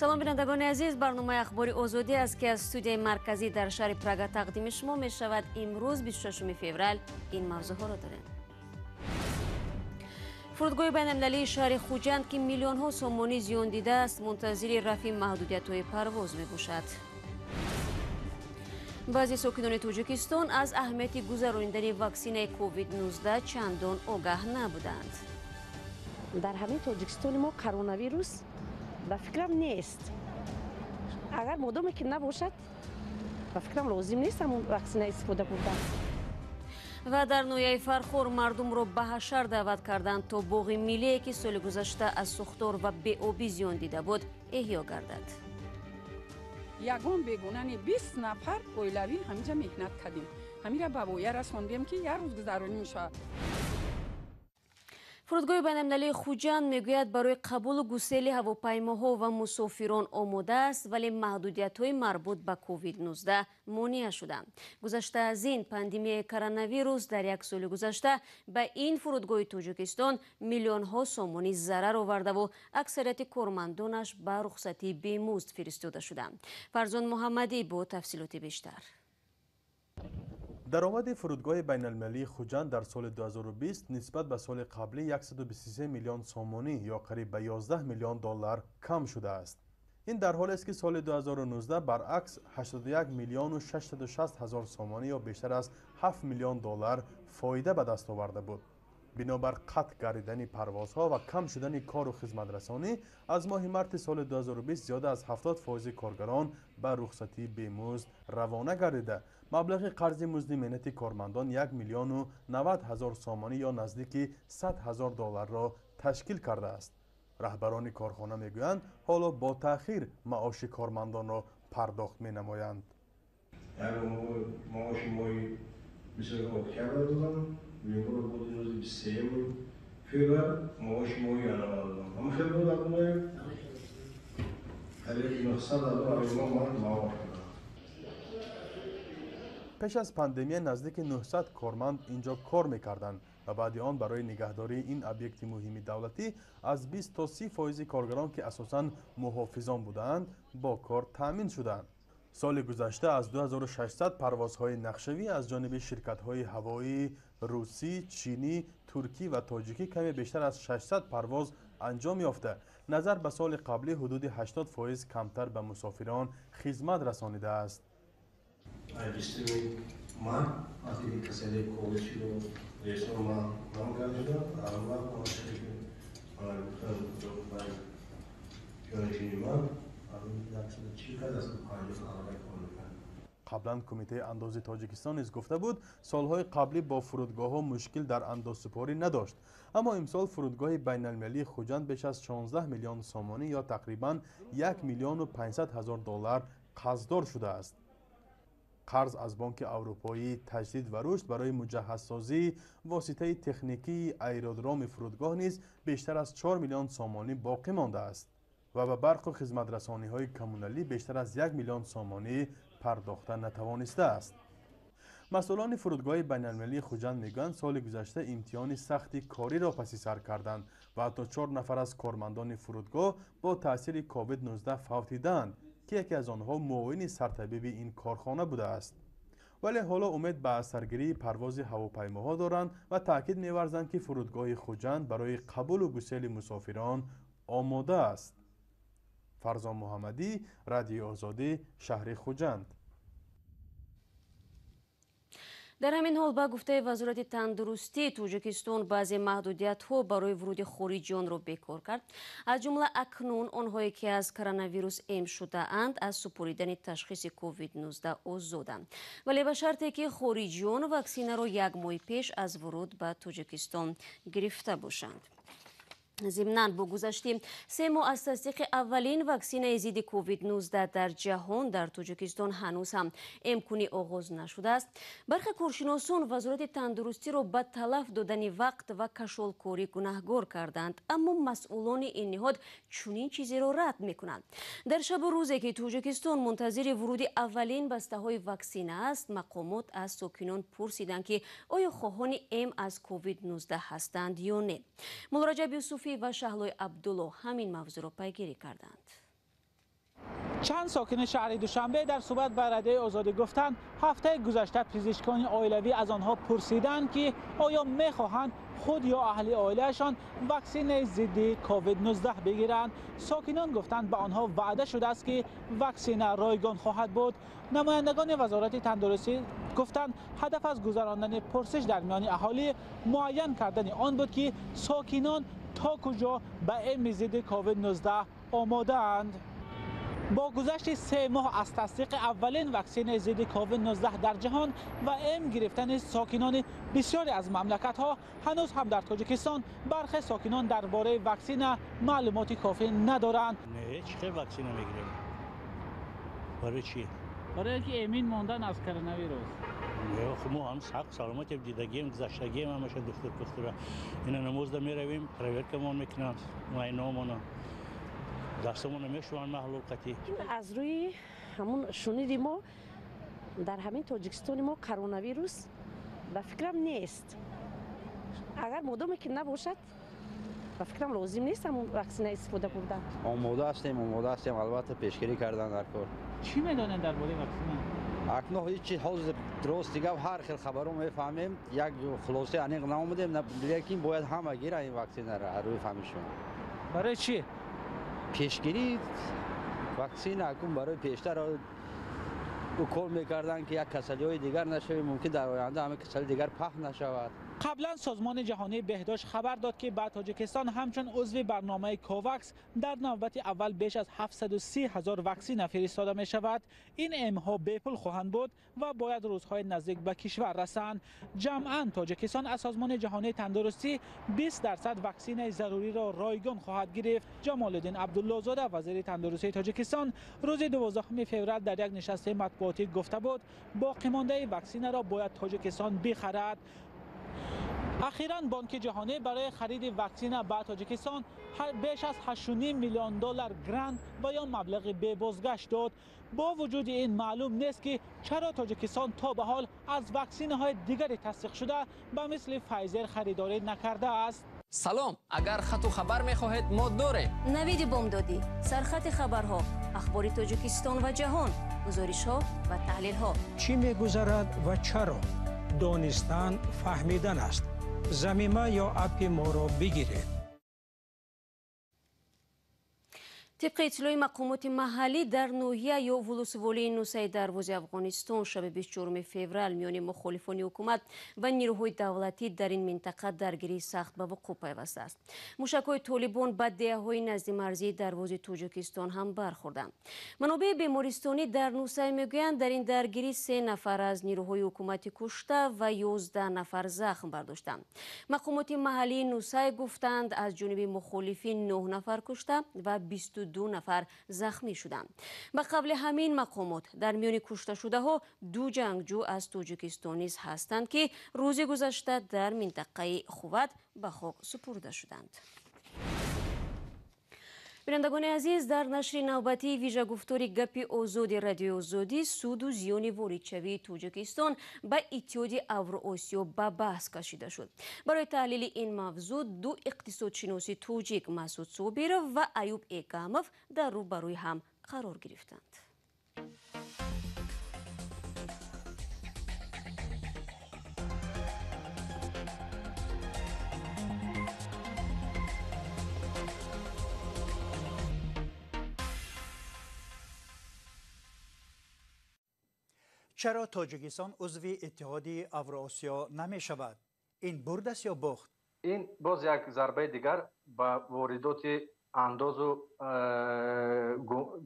Салом, бинандагони азиз. Барномаи Ахбори Озодӣ аст, ки аз студияи марказӣ дар шаҳри Прага тақдими шумо мешавад. Имрӯз, 26 феврал, ин мавзӯъҳоро дорем. Фурудгоҳи байналмилалии шаҳри Хуҷанд, ки миллионҳо сомонӣ зиён дидааст, мунтазири рафъи маҳдудиятҳои парвоз мебошад. Баъзе сокинони Тоҷикистон аз аҳамияти гузаронидани ваксинаи COVID-19 чандон огаҳ набуданд. Дар ҳамин Тоҷикистони мо коронавирус, ба фикрам, нест. Агар модоме ки набошад, ба фикрам, лозим нест ҳамон ваксина истифода бурдан. Ва дар ноҳияи Фархор мардумро ба ҳашар даъват карданд, то боғи миллие, ки соли гузашта аз сӯхтор ва беобӣ зиён дида буд, эҳё гардад. Ягон бегунани 20 нафар оилавӣ ҳаминҷа меҳнат кардем, ҳамира ба воя расондем, ки як рӯз гузаронӣ мешавад. Фурудгоҳи байналмилалии Хуҷанд мегӯяд, барои қабулу гусели ҳавопаймоҳо ва мусофирон омода аст, вале маҳдудиятҳои марбут ба COVID-19 монеа шуданд. Гузашта аз ин, пандемияи коронавирус дар як соли гузашта ба ин фурудгоҳи Тоҷикистон миллионҳо сомонӣ зарар овардаву аксарияти кормандонаш ба рухсатии бемузд фиристода шуданд. Фарзон Муҳаммадӣ бо тафсилоти бештар. Даромади фурудгоҳи байналмилалии Хуҷанд дар соли 2020 нисбат ба соли қаблӣ 123 миллион сомонӣ ё қариб ба 11 миллион доллар кам шудааст. Ин дар ҳолест, ки соли 2019 баръакс 81 миллиону 660 ҳазор сомонӣ ё бештар аз 7 миллион доллар фоида ба даст оварда буд. Бинобар қатъ гардидани парвозҳо ва кам шудани кору хизматрасонӣ, аз моҳи марти соли 2020 зиёда аз 70 фоизи коргарон ба рухсатии бемузд равона гардида, маблағи қарзи музди меҳнати кормандон 1 миллиону 90 ҳазор сомонӣ ё наздики 100 ҳазор долларро ташкил кардааст. Раҳбарони корхона мегӯянд, ҳоло бо таъхир маоши кормандонро пардохт менамоянд. Маоши моҳи 20 октябр додам, дуюмбор буд рӯзи 23 феврал маоши моҳи январ додам. Ҳама хел буд, Абдуллоев, қариб 900 000 алима ман маош додам. Пеш аз пандемия наздики 900 корманд инҷо кор мекарданд ва баъди он барои нигаҳдории ин объекти муҳими давлатӣ аз 20 то 30 фоизи коргарон, ки асосан муҳофизон будаанд, бо кор таъмин шуданд. Соли гузашта аз 2600 парвозҳои нақшавӣ аз ҷониби ширкатҳои ҳавоии русӣ, чинӣ, туркӣ ва тоҷикӣ каме бештар аз 600 парвоз анҷом ёфта, назар ба соли қаблӣ ҳудуди 80 фоиз камтар ба мусофирон хизмат расонидааст. Март, вақте ки касалии ковид шуду рейсҳо манъ гардида, он вақт ман ҷонишини ман 140 кас, 150 аллакай кор мекард. Қаблан Кумитаи андози Тоҷикистон низ гуфта буд, солҳои қаблӣ бо фурудгоҳҳо мушкил дар андозсупорӣ надошт, аммо имсол фурудгоҳи байналмилалии Хуҷанд беш аз 16 миллион сомонӣ ё тақрибан 1 миллиону 500 ҳазор доллар қарздор шудааст. Қарз аз Бонки Аврупоии Таҷдид ва Рушд барои муҷаҳҳазсозии воситаи техникии аэродроми фурудгоҳ низ бештар аз 4 миллион сомонӣ боқӣ мондааст ва ба барқу хизматрасониҳои коммуналӣ бештар аз 1 миллион сомонӣ пардохта натавонистааст. Масъулони фурудгоҳи байналмилалии Хуҷанд мегӯянд, соли гузашта имтиҳони сахти кориро паси сар карданд ва ҳатто чор нафар аз кормандони фурудгоҳ бо таъсири COVID-19 фавтидаанд, ки яке аз онҳо муовини сартабиби ин корхона будааст. Вале ҳоло умед ба аз саргирии парвози ҳавопаймоҳо доранд ва таъкид меварзанд, ки фурудгоҳи Хуҷанд барои қабулу гусели мусофирон омода аст. Фарзон Муҳаммадӣ, Радиои Озодӣ, шаҳри Хуҷанд. Дар ҳамин ҳол, ба гуфтаи Вазорати тандурустии Тоҷикистон, баъзе маҳдудиятҳо барои вуруди хориҷиёнро бекор кард. Аз ҷумла, акнун онҳое, ки аз коронавирус эм шудаанд, аз супоридани ташхиси COVID-19 озоданд, вале ба шарте ки хориҷиён ваксинаро як моҳи пеш аз вуруд ба Тоҷикистон гирифта бошанд. Зимнан, бо гузашти 3 моҳ аз тасдиқи аввалин ваксинаи зидди COVID-19 дар ҷаҳон, дар Тоҷикистон ҳанӯз ҳам эмкунӣ оғоз нашудааст. Бархе коршиносон Вазорати тандурустиро ба талаф додани вақт ва кашолкорӣ гунаҳгор карданд, аммо масъулони ин ниҳод чунин чизеро рад мекунанд. Дар шабу рӯзе ки Тоҷикистон мунтазири вуруди аввалин бастаҳои ваксина аст, мақомот аз сокинон пурсиданд, ки оё хоҳони эм аз COVID-19 ҳастанд ё не. Муллораҷаб Юсуфӣ ва Шаҳлои Абдулло ҳамин мавзӯъро пайгирӣ карданд. Чанд сокини шаҳри Душанбе дар суҳбат ба Радиои Озодӣ гуфтанд, ҳафтаи гузашта пизишкони оилавӣ аз онҳо пурсиданд, ки оё мехоҳанд худ ё аҳли оилаашон ваксинаи зидди ковид-19 бигиранд. Сокинон гуфтанд, ба онҳо ваъда шудааст, ки ваксина ройгон хоҳад буд. Намояндагони Вазорати тандурустӣ гуфтанд, ҳадаф аз гузарондани пурсиш дар миёни аҳолӣ муайян кардани он буд, ки сокинон то куҷо ба эми зидди ковид-19 омодаанд. Бо гузашти 3 моҳ аз тасдиқи аввалин ваксинаи зидди ковид-19 дар ҷаҳон ва эм гирифтани сокинони бисёре аз мамлакатҳо, ҳанӯз ҳам дар Тоҷикистон бархе сокинон дар бораи ваксина маълумоти кофӣ надоранд. Не, чӣ хел ваксина мегирем? Барои чӣ? Барои ки эмин мондан аз коронавирус. Мо ҳам сақ саломатем, дидагием, гузаштагием, ҳамаша духтур пухтура. Ина намозда меравем, проверкамон мекунанд, муайномона. Дастамонро мешӯянд маҳлул қатӣ. Аз рӯи ҳамун шуниди мо дар ҳамин Тоҷикистони мо коронавирус ба фикрам нест. Агар модоме ки набошад, ба фикрам лозим нест ҳамун ваксина истифода бурдан. Омода ҳастем, албатта пешгирӣ кардан дар кор. Чӣ медонед дар бораи ваксина? Акнун ҳеҷ ҳозир рост дигар ҳар хел хабаро мефаҳмем, як хулосаи аниқ наомадем, лекин бояд ҳама гиранд ин ваксинаро аз рӯи фаҳмишон. Барои чӣ? Пешгирӣ ваксина акун барои пештар укол мекарданд, ки як касалиҳои дигар нашавад, мумкин дар оянда ҳама касали дигар паҳн нашавад. Қаблан Созмони ҷаҳонии беҳдошт хабар дод, ки ба Тоҷикистон ҳамчун узви барномаи КОВАКС дар навбати аввал беш аз 730 ҳазор ваксина фиристода мешавад. Ин эмҳо бепул хоҳанд буд ва бояд рӯзҳои наздик ба кишвар расанд. Ҷамъан Тоҷикистон аз Созмони ҷаҳонии тандурустӣ 20% ваксинаи заруриро ройгон хоҳад гирифт. Ҷамолиддин Абдуллозода, вазири тандурустии Тоҷикистон, рӯзи 12 феврал дар як нишасти матбуотӣ гуфта буд, боқимондаи ваксинаро бояд Тоҷикистон бихарад. Ахиран Бонки ҷаҳонӣ барои хариди ваксина ба Тоҷикистон беш аз 8,5 миллион доллар грант ва ё маблағи бебозгашт дод. Бо вуҷуди ин маълум нест, ки чаро Тоҷикистон то ба ҳол аз ваксинаҳои дигари тасдиқшуда ба мисли Файзер харидорӣ накардааст. Салом, агар хату хабар мехоҳед, мо дорем. Навиди бомдодӣ, сархати хабарҳо, ахбори Тоҷикистон ва ҷаҳон, гузоришҳо ва таҳлилҳо. Чӣ мегузарад ва чаро? Донистан фаҳмидан аст. Замима ё аппи моро бигиред. Тибқи иттилои мақомоти маҳаллӣ дар ноҳия ё вулусволии Нусаи Дарвози Афғонистон шаби 24 феврал миёни мухолифони ҳукумат ва нирӯҳои давлатӣ дар ин минтақа даргирии сахт ба вуқӯъ пайвастааст. Мушакҳои толибон ба деҳаҳои назди марзии Дарвози Тоҷикистон ҳам бархӯрданд. Манобеи бемористонӣ дар Нусай мегӯянд, дар ин даргирӣ 3 нафар аз нирӯҳои ҳукуматӣ кушта ва 11 нафар захм бардоштанд. Мақомоти маҳаллии Нусай гуфтанд, аз ҷониби мухолифин 9 нафар кушта ва 22 нафар захмӣ шуданд. Ба қавли ҳамин мақомот дар миёни кушташудаҳо 2 ҷангҷӯ аз Тоҷикистон низ ҳастанд, ки рӯзи гузашта дар минтақаи Хуват ба хок супурда шуданд. Бинандагони азиз, дар нашри навбатии вижагуфтори гапи озоди Радиои Озодӣ суду зиёни воридшавии Тоҷикистон ба Иттиҳоди Авроосиё ба баҳс кашида шуд. Барои таҳлили ин мавзӯъ ду иқтисодшиноси тоҷик Масуд Собиров ва Аюб Эгамов дар рӯ ба рӯи ҳам қарор гирифтанд. Чаро Тоҷикистон узви Иттиҳоди Авроосиё намешавад? Ин бурд аст ё бохт? Ин боз як зарбаи дигар ба воридоти андозу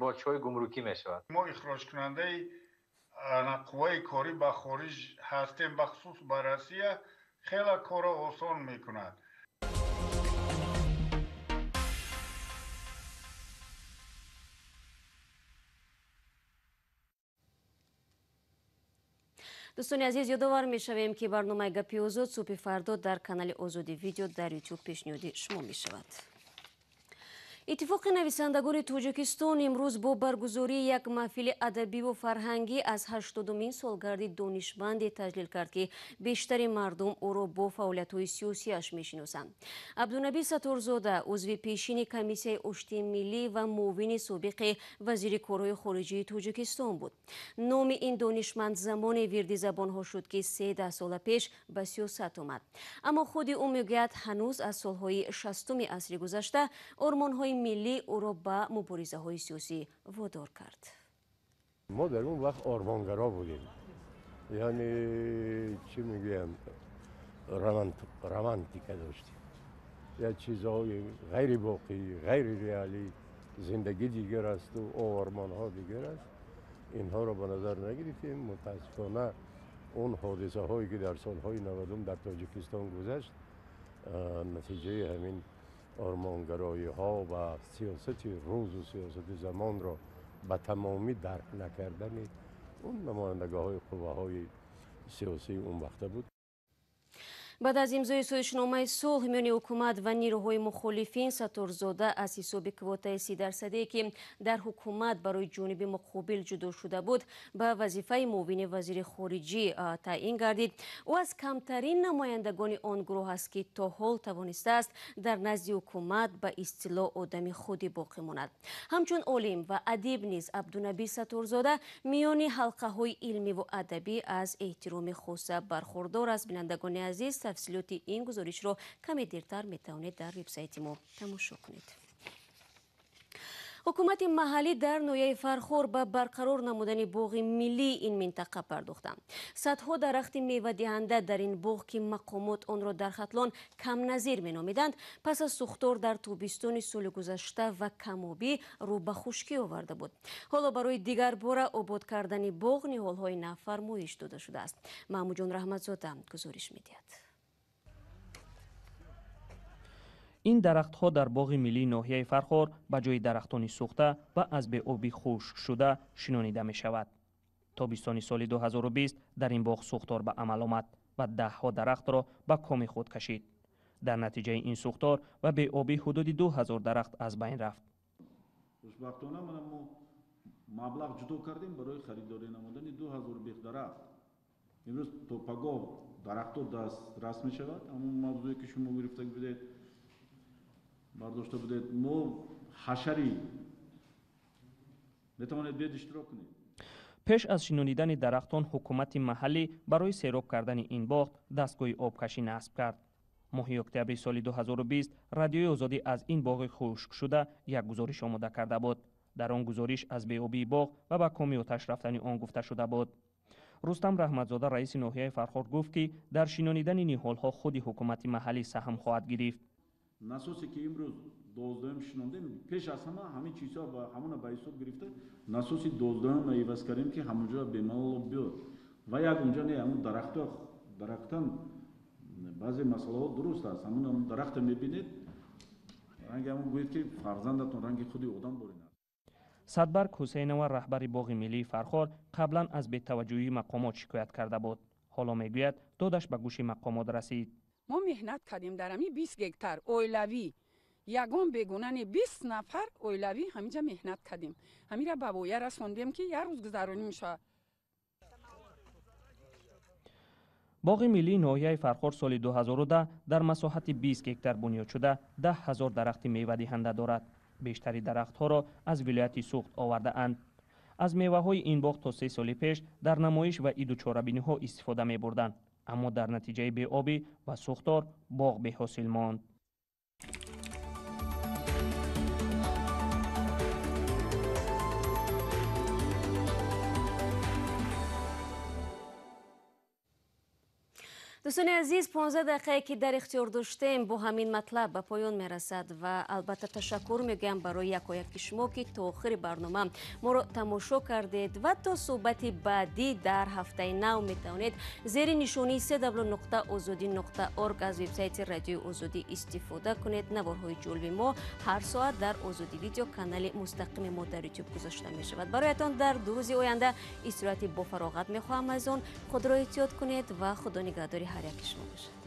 боҷҳои гумрукӣ мешавад. Мо ихроҷкунандаи қувваи корӣ ба хориҷ ҳастем, бахусус ба Россия, хеле корро осон мекунад. Дӯстони азиз, ёдовар мешавем, ки барномаи гапи озод субҳи фардо дар канали Озоди Видео дар Ютуб пешниҳоди шумо мешавад. Иттифоқи нависандагони Тоҷикистон имрӯз бо баргузории як маҳфили адабиву фарҳангӣ аз 80-умин солгарди донишманде таҷлил кард, ки бештари мардум ӯро бо фаъолиятҳои сиёсиаш мешиносанд. Абдунаби Сатторзода узви пешини комиссияи оштии миллӣ ва муовини собиқи вазири корҳои хориҷии Тоҷикистон буд. Номи ин донишманд замоне вирди забонҳо шуд, ки 13 сола пеш ба сиёсат омад. Аммо худи ӯ мегӯяд, ҳанӯз аз солҳои 60-уми асри гузашта ормонҳои миллӣ ӯро ба муборизаҳои сиёсӣ водор кард. Мо дар он вақт ормонгаро будем, яъне чӣ мегӯям, романтика доштем, як чизҳои ғайривоқеӣ, ғайриреалӣ. Зиндагӣ дигар асту ормонҳо дигар аст, инҳоро ба назар нагирифтем. Мутаассифона он ҳодисаҳое ки дар солҳои 90 дар Тоҷикистон гузашт, натиҷаи ҳамин ормонгароиҳо ва сиёсати рӯзу сиёсати замонро ба тамомӣ дарк накардани он намояндагоҳои қувваҳои сиёсии он вақта буд. Баъд аз имзои созишномаи сулҳ миёни ҳукумат ва нирӯҳои мухолифин, Сатторзода аз ҳисоби квотаи 30%, ки дар ҳукумат барои ҷониби муқобил ҷудо шуда буд, ба вазифаи муовини вазири хориҷӣ таъин гардид. Ӯ аз камтарин намояндагони он гурӯҳ аст, ки то ҳол тавонистааст дар назди ҳукумат ба истилоҳ одами худӣ боқӣ монад. Ҳамчун олим ва адиб низ Абдунаби Сатторзода миёни ҳалқаҳои илмиву адабӣ аз эҳтироми хоса бархурдор аст. Бинандагони азиз, тафсилоти ин гузоришро каме дертар метавонед дар вебсайти мо тамошо кунед. Ҳукумати маҳаллӣ дар ноҳияи Фархор ба барқарор намудани боғи миллии ин минтақа пардохтанд. Садҳо дарахти мевадиҳанда дар ин боғ, ки мақомот онро дар Хатлон камназир меномиданд, пас аз сӯхтор дар тобистони соли гузашта ва камобӣ рӯ ба хушкӣ оварда буд. Ҳоло барои дигар бора обод кардани боғ ниҳолҳои нав фармоиш дода шудааст. Маҳмудҷон Раҳматзода гузориш медиҳад. Ин дарахтҳо дар боғи миллии ноҳияи Фархор ба ҷои дарахтони сӯхта ва аз беобӣ хушк шуда шинонида мешавад. Тобистони соли 2020 дар ин боғ сӯхтор ба амал омад ва даҳҳо дарахтро ба коми худ кашид. Дар натиҷаи ин сӯхтор ва беобӣ ҳудуди 2000 дарахт аз байн рафт. Хушбахтона мана мо маблағ ҷудо кардем барои харидорӣ намудани 2000 бех дарахт. Имрӯз то пагоҳ дарахтҳо дастрас мешавад. Ҳамон мавзӯе ки шумо гирифта будед, бардошта будед, мо ҳашарӣ метавонед биёед иштирок кунед. Пеш аз шинонидани дарахтон ҳукумати маҳаллӣ барои сероб кардани ин боғ дастгоҳи обкашӣ насб кард. Моҳи октябри соли 2020 радиои Озодӣ аз ин боғи хушкшуда як гузориш омода карда буд. Дар он гузориш аз беобии боғ ва ба коми оташ рафтани он гуфта шуда буд. Рустам Раҳматзода раиси ноҳияи Фархор гуфт, ки дар шинонидани ниҳолҳо худи ҳукумати маҳаллӣ саҳм хоҳад гирифт. Насосе ки имрӯз 12-ум шинондем, пеш аз ҳама ҳамин чизҳо ба ҳамона ба ҳисоб гирифта, насоси 12-ум иваз кардем, ки ҳамонҷо бемалол биёд. Ва як онҷо не, ҳамон дарахтҳо, дарахтан баъзе масъалаҳо дуруст аст. Ҳамон дарахта мебинед, ранги ҳамон гӯед, ки фарзандатон ранги худи одам борин аст. Садбарг Ҳусейнова, раҳбари боғи миллии Фархор, қаблан аз бетаваҷҷӯҳии мақомот шикоят карда буд. Ҳоло мегӯяд, додаш ба гӯши мақомот расид. Мо меҳнат кардем дар ҳамин 20 гектар оилавӣ, ягон бегуна не, 20 нафар оилавӣ ҳаминҷа меҳнат кардем. Ҳаминра ба воя расондем, ки як рӯз гузаронӣ мешавад. Боғи миллии ноҳияи Фархор соли 2010 дар масоҳати 20 гектар бунёд шуда, 10 000 дарахти мевадиҳанда дорад. Бештари дарахтҳоро аз вилояти Суғд овардаанд. Аз меваҳои ин боғ то 3 соли пеш дар намоиш ва иду чорабиниҳо истифода мебурданд, аммо дар натиҷаи беобӣ ва сӯхтор боғ беҳосил монд. Дӯстони азиз, 15 дақиқае ки дар ихтиёр доштем бо ҳамин матлаб ба поён мерасад ва албатта ташаккур мегӯям барои якояки шумо, ки то охири барнома моро тамошо кардед ва то суҳбати баъдӣ дар ҳафтаи нав метавонед зери нишонии www.ozodi.org аз вебсайти радиои Озодӣ истифода кунед. Наворҳои ҷолиби мо ҳар соат дар Озодӣ видео канали мустақими мо дар ютуб гузошта мешавад. Бароятон дар 2 рӯзи оянда истироҳати бофароғат мехоҳам. Азон худро эҳтиёт кунед ва худо нигаҳдори ҳар яки шумо бошад.